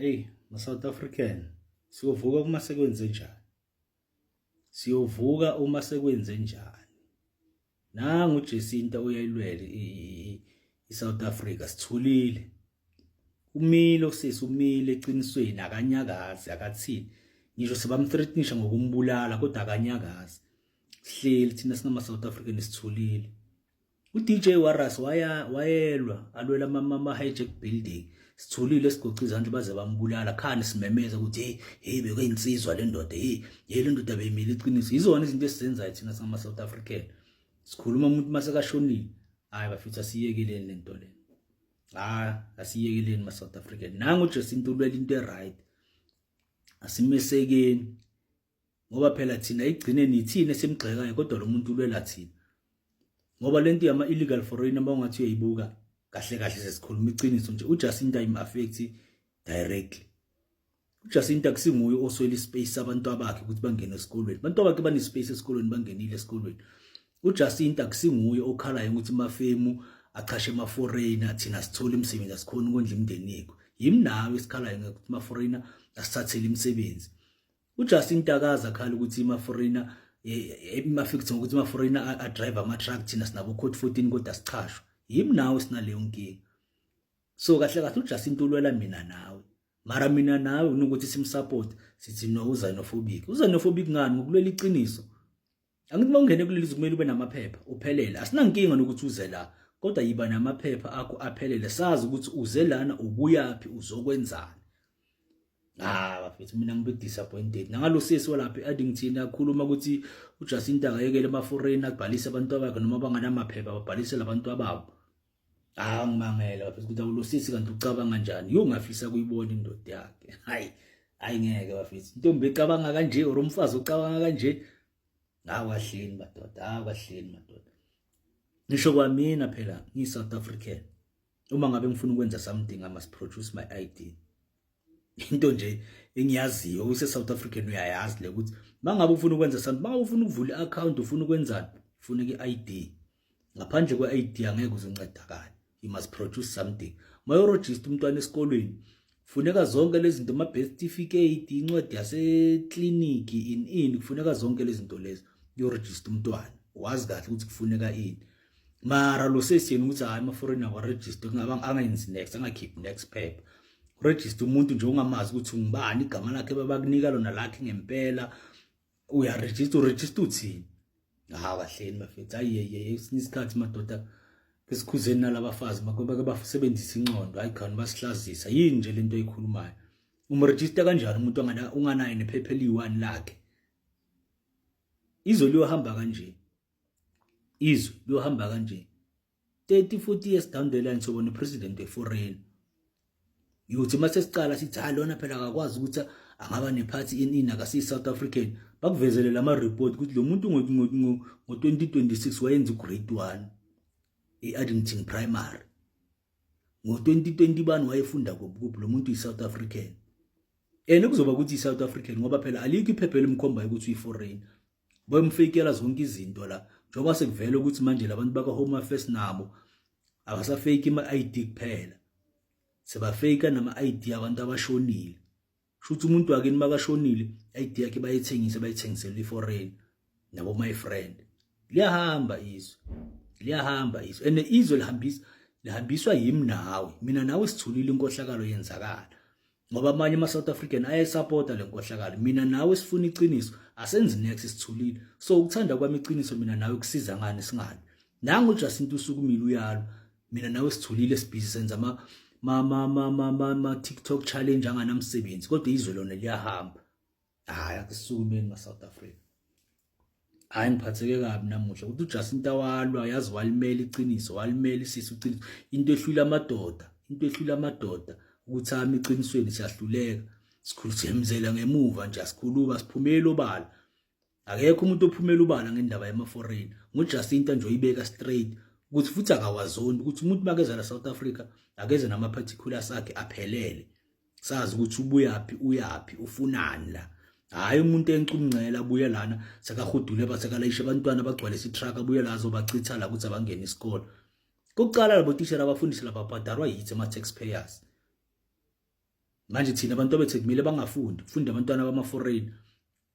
Hey, ma-South African, siyovuka uma sekwenze njani? Siyovuka uma sekwenze njani? Nangu uJacinta uyayilwela i-South Africa, sithulile. Umile usisi, umile eqinisweni, akanyakazi, akathini. Ngisho sebamthreatenisha ngokumbulala kodwa akanyakazi. Sihleli thina singama-South African sithulile. UDJ Warras waya wayelwa alwela ama hijack building sithulile sigoqa izandla baze bambulala khani simemeza ukuthi hey hey bekuyinsizwa le ndoda, hey hey, le ndoda beyimile iqiniso. Izona izinto esizenzayo thina singama South African, sikhuluma umuntu masekashonile. Hayi bafethu, asiyekeleni lento le, hayi asiyekeleni ma South African. Nangu uJacinta ulwela into e-right, asimesekeni ngoba phela thina igcine nithina esimgxekayo, kodwa lo muntu ulwela thina ngoba lento yama illegal foreigner uma ungathi uyayibuka kahle kahle, sesikhuluma iqiniso nje, uJacinta im affect directly. UJacinta kusinguye oswele ispace abantu abakhe ukuthi bangene esikolweni, abantu abakhe bane space esikolweni, bangenile esikolweni. UJacinta kusinguye okhalayo ukuthi amafemu achashe ama foreigner, thina sithola imisebenzi, asikhona ukondla imindeni yethu. Yimi nawe esikhalayo ngokuthi ama foreigner asithathele imisebenzi. UJacinta akaze akhala ukuthi ama-foreigner ima-fix ngokuthi ama-foreigner adrive ama-truck, thina sinabo code 14 kodwa sichashwa. Yimi nawe sinaleyo nkinga. So kahle kahle uJacinta ulwela mina nawe, mara mina nawe unokuthi simsupport sithi no, uxenophobic. Uxenophobic ngani? Ngokulwela iqiniso. Angithi uma ungene kuleli zwe kumele ube namaphepha uphelele? Asinankinga nokuthi uze la, kodwa yiba namaphepha akho aphelele, sazi ukuthi uze lana, ubuyaphi, uzokwenzani. Ah bafethu, mina ngibe disappointed nangalo sisi walapha e-Addington akhuluma ukuthi uJacinta akayekele ama-foreign abhalise abantu abakhe noma banganamaphepha, babhalise labantu ababo. Ah, ngimangela bafethu ukuthi awulo sisi kanti ucabanga kanjani. Yo, ngafisa kuyibona indoda yakhe. Hayi hayi, ngeke bafethu, intombi ecabanga kanje or umfazi ocabanga kanje. Awakahleni madoda, awakahleni madoda. Ngisho kwamina phela ngiyi-South African, uma ngabe ngifuna ukwenza something I must produce my ID. Into nje engiyaziyo use South African uyayazi le ukuthi mangabe ufuna ukwenza something, mangabe ufuna ukuvula i-account, ufuna ukwenzani, ufuna i-ID. Ngaphandle kwe-ID angeke uzoncedakala. You must produce something. Mayoregister umntwana esikolweni, funeka zonke lezi zinto, ama-birth certificate, incwadi yasekliniki, in in kufuneka zonke lezi zinto lezo uyoregister umntwana, wazi kahle ukuthi kufuneka ini. Mara lo sesiyena ukuthi hayi, ama-foreigner awaregister, angenzi next, angakhiphi next phepha. Register umuntu nje ungamazi ukuthi ungubani, igama lakhe babakunika lona lakhe ngempela, uyaregister, uregister uthini? Ha, kahleni bafethu, hayi ye, esinye isikhathi madoda esikhuzeni nalabafazi makubeke basebenzisa ingqondo. Hayi khona basihlazisa. Yini nje lento oyikhulumayo? Umregister kanjani umuntu unganayo nephepha eliyi-one lakhe? Izwe liyohamba kanje, izwe liyohamba kanje. 30 40 years down the line sobona president weforeign. Yothi mase sicala sithi hayi, lona phela akakwazi ukuthi angaba nephathi in in akasiyi South African, bakuvezele lama report ukuthi lo muntu ngo-2026 wayenza ugrade 1 e-Addington Primary, ngo-2020 bani wayefunda kuphi kuphi. Lo muntu yi-South African and kuzoba ukuthi i-South African ngoba phela alikho iphepha elimkhombayo ukuthi uyi-foreign. Bayomfekela zonke izinto la njengoba sekuvela ukuthi manje labantu baka-Home Affairs nabo abasafake ima-ID kuphela, sebafake nama-ID abantu abashonile. Shuthi umuntu wakini makashonile, ID yakhe bayithengise, bayithengisela i-foreign nabo. My friend, liyahamba izwe, liyahamba izwe and izwe lihambisa lihambiswa yimi nawe, mina nawe sithulile, inkohlakalo yenzakala ngoba amanye ama-South African ayayisapota le nkohlakalo. Mina nawe sifuna iqiniso, asenzi next, sithulile. So ukuthanda kwami iqiniso mina nawe kusiza ngani singabi nangu uJacinta usukumile uyalo, mina nawe sithulile, sibhizi senza ama ma ma ma ma ma, ma TikTok challenge anganamsebenzi, kodwa izwe lona liyahamba. Hayi, akusukumeni ma South Africa. Hayi, ngiphatheke kabi namuhla ukuthi uJacinta walwa, yazi, walimela iqiniso, walimela isisi iqiniso. Into ehlula amadoda, into ehlula amadoda ukuthi ami eqinisweni, siyahluleka, sikhulu siyemzela ngemuva nje, asikhuluma siphumela obala. Akekho umuntu ophumela ubala ngendaba yama-foreign, nguJacinta nje oyibeka straight ukuthi futhi akawazondi ukuthi umuntu makeza la South Africa akeze nama-particulars akhe aphelele, sazi ukuthi ubuyaphi, uyaphi, ufunani la. Hhayi umuntu encumncela abuye lana sekahudule, basekalayisha abantwana abagcwalisa itruck, abuye la azobachitha la ukuthi abangene isikole. Kokucala labo tishela abafundisi lababhadarwa yithi ama-taxpayers. Manje thina abantu abethu kumele bangafundi, kufunda abantwana bama-foreign.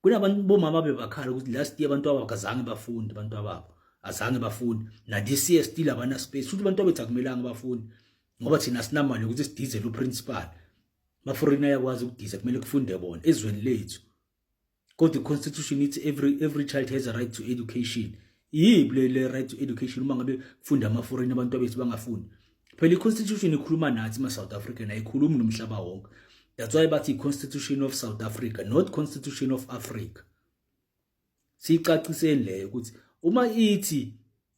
Kunabantu bomama bebakhala ukuthi last year abantu abakazange bafunde, abantu ababo azange bafunde, na this year still abana space. Futhi abantu abethu akumelanga bafunde ngoba thina sinamali ukuthi sidizele uprincipal. Ama-foreign ayakwazi ukudiza, kumele kufunde bona ezweni lethu. Kodwa i-constitution ithi every child has a right to education. Yiphi le right to education uma ngabe kufunda ama-foreign, abantu abethu bangafundi? Phela i-constitution ikhuluma nathi ma-South African, ayikhulumi nomhlaba wonke. That's why bathi i-Constitution of South Africa, not Constitution of Africa. Siyicaciseni leyo ukuthi uma ithi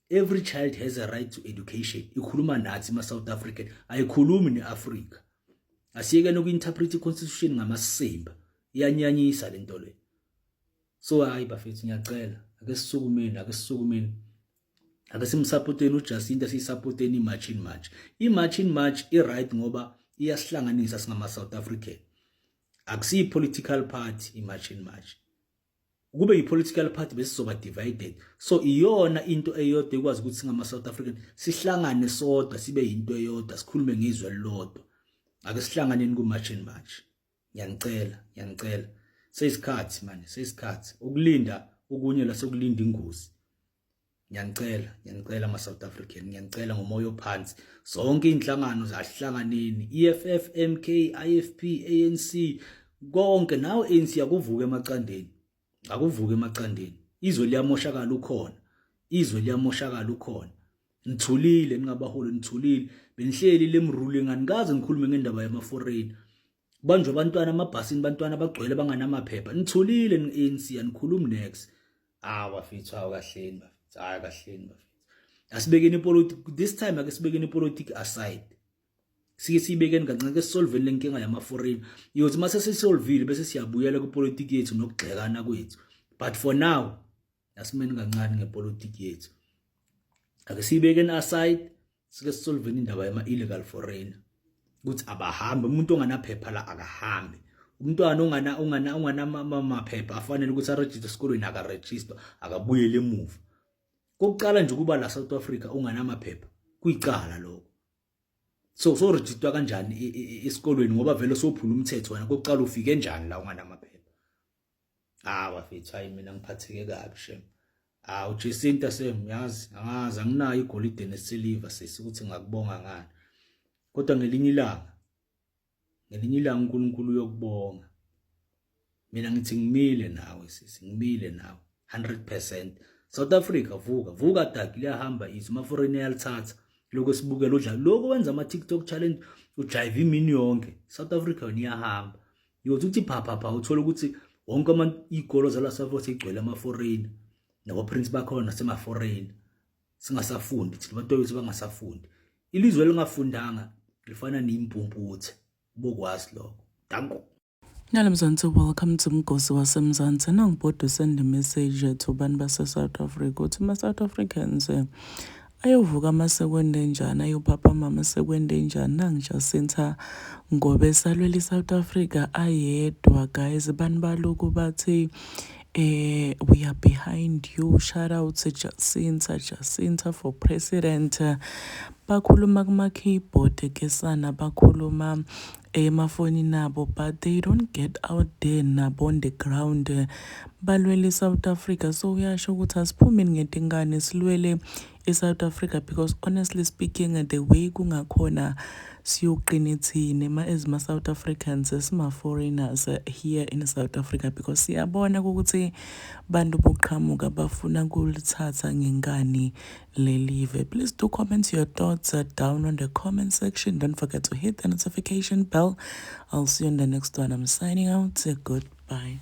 every child has a right to education, ikhuluma nathi ma-South African, ayikhulumi ne-Africa. Asiyekeni uku-interpret i-constitution ngamasimba, iyanyanyisa lento le. So hayi bafethu, ngiyacela, ake sisukumeni, ake sisukumeni, ake simsupporteni uJacinta, siyisupporteni i-March in March. I-March in March i-right ngoba iyasihlanganisa singama-South African. Akusiyi political party i-March in March. Kube yi-political party besizoba divided. So iyona into eyodwa ekwazi ukuthi singama-South African sihlangane sodwa, sibe yinto eyodwa, sikhulume ngizwe elilodwa. Ake sihlanganeni ku-March in March, ngiyanicela, ngiyanicela. Seyisikhathi manje, seyisikhathi ukulinda okunye la, sekulinda ingozi. Ngiyanicela, ngiyanicela ama-South African, ngiyanicela ngomoya ophansi. Zonke iy'nhlangano zahlanganeni, EFF, MK, IFP, ANC, konke nawe ANC, akuvuke emacandeni, akuvuke emacandeni. Izwe liyamoshakala ukhona, izwe liyamoshakala ukhona. Nithulile ningabaholi, nithulile, benihleli lemruling, anikaze ngikhulume ngendaba yama-foreign. Banjwe abantwana amabhasini, bantwana abagcwele banganamaphepha, nithulile ni-ANC, anikhulumi next. Hawu bafethu, hawu kahleni bafethu, hayi kahleni bafethu. Asibekeni ipolitiki this time, ake sibekeni ipolitiki aside, sike siyibekeni kancane, ke sisolveni lenkinga yama-foreign. Iyothi mase sisolvile bese siyabuyela kwipolitiki yethu nokugxekana kwethu, but for now asimeni kancane ngepolitiki yethu, ake siyibekeni aside, sike sisolveni indaba yama-illegal foreigner ukuthi abahambe. Umuntu onganaphepha la akahambe. Umntwana ongana maphepha afanele ukuthi aregister esikolweni akaregister, akabuyele emuva. Kokucala nje ukuba la South Africa unganamaphepha kuyicala lokho. So register kanjani esikolweni ngoba vele sophula umthetho wena? Kokucala ufike njani la unganamaphepha? Ah bafethu, hayi mina ngiphatheke kabi shem. Ah, uJacinta sem, yazi angazi, anginayo igolide nesiliva sisi ukuthi ngakubonga ngani, kodwa ngelinye ilanga, ngelinye ilanga uNkulunkulu uyokubonga. Mina ngithi ngimile nawe sisi, ngimile nawe 100%. South Africa, vuka, vuka daki, liyahamba izwe, ama-foreign ayalithatha. Lokho sibukela udla lokho, wenza ama-TikTok challenge, ujive imini yonke. South Africa yona iyahamba. Uyothi uthi pha pha pha, uthola ukuthi wonke iy'kolo zala South Africa seyigcwele ama-foreign, nabo-prince bakhona nasema-foreign. Singasafundi thina, abantu bethu bangasafundi. Ilizwe elingafundanga lifana neyimpumputhe, ubokwazi lokho. Danko. Nalo Mzansi, welcome to Mgosi waseMzansi. Nangibhodwe send a message to bantu base-South Africa ukuthi ama-South Africans ayovuka masekwende njani, ayophaphama masekwende njani. NangiJacinta ngobe salwela i-South Africa ayedwa guys. Bantu baloku bathi we are behind you, shout out to Jacinta, Jacinta for president. Bakhuluma kuma keyboard ke sana, bakhuluma emafonini abo, but they don't get out there nabo on the ground balwele i-South Africa. So uyasho ukuthi asiphumeni ngetinkani, silwele i-South Africa, because honestly speaking, the way kungakhona siyoqina thina ma as ma-South Africans, sima-foreigners here in South Africa, because siyabona ukuthi bantu bokuqhamuka bafuna kulithatha ngenkani lelive. Please do comment your thoughts down on the comment section. Don't forget to hit the notification bell. I'll see you in the next one. I'm signing out. Goodbye.